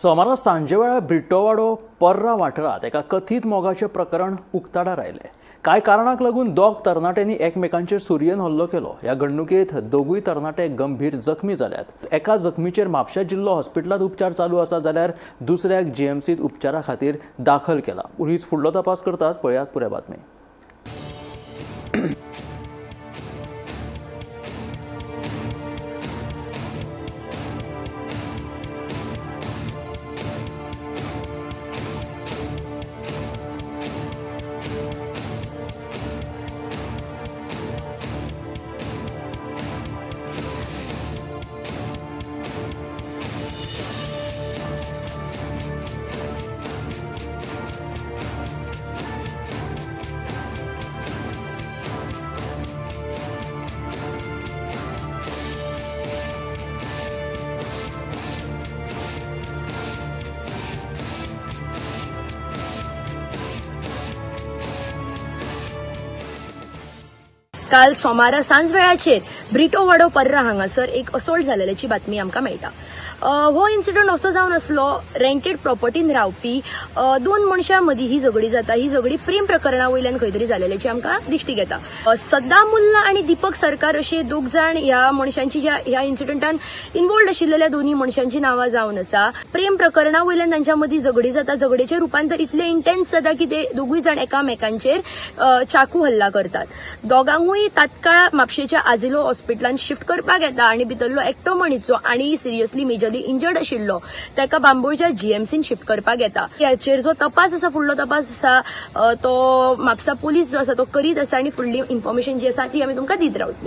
सोमारा सांजेवेळार ब्रिटोवाडो पर्रा वाठारांत एका कथीत मोगाचें प्रकरण उक्ताडार आयलें. कांय कारणाक लागून दोग तरणाट्यांनी एकमेकांचेर सुरयेन हल्लो केलो. ह्या घडणुकेंत दोगूय तरणाटे गंभीर जखमी जाल्यात. एका जखमीचेर म्हापशा जिल्लो हॉस्पिटलांत उपचार चालू आसा जाल्यार दुसऱ्याक जीएमसीत उपचारा खातीर दाखल केला. पुलीस फुडलो तपास करतात. पळयात पुराय बातमी. काल सोमारा सांजवेळाचेर ब्रिटोवाडो पर्रा हांगासर एक असोल्ट जाल्ल्याची बातमी आमकां मेळटा. हो इन्सिडंट असो जावन आसलो, रेंटेड प्रॉपर्टीन रावपी दोन मनशां मदीं ही झगडी जाता. ही झगडी प्रेम प्रकरणा वयल्यान खंय तरी जाल्ल्याची आमकां दिश्टी घेता. सद्दाम मुल्ला आनी दीपक सरकार अशे दोग जाण ह्या मनशांची ह्या इन्सिडंटान इन्वॉल्ड आशिल्ल्या दोनूय मनशांची नांवां जावन आसा. प्रेम प्रकरणा वयल्यान तांच्या मदीं झगडी जाता. झगडेचें रुपांतर इतलें इंटेन्स जाता की ते दोगूय जाण एकामेकांचेर चाकू हल्ला करतात. दोगांकूय तात्काळ म्हापशेच्या आजिलो हॉस्पिटलान शिफ्ट करपाक येता आनी भितरलो एकटो मनीस जो आनी सिरियसली मेजरली इंजर्ड आशिल्लो ताका बांबोळच्या जीएमसीन शिफ्ट करपाक येता. हाचेर जो तपास आसा, फुडलो तपास आसा तो म्हापसा पुलीस जो आसा तो करीत आसा आनी फुडली इन्फॉर्मेशन जी आसा ती आमी तुमकां दीत रावतली.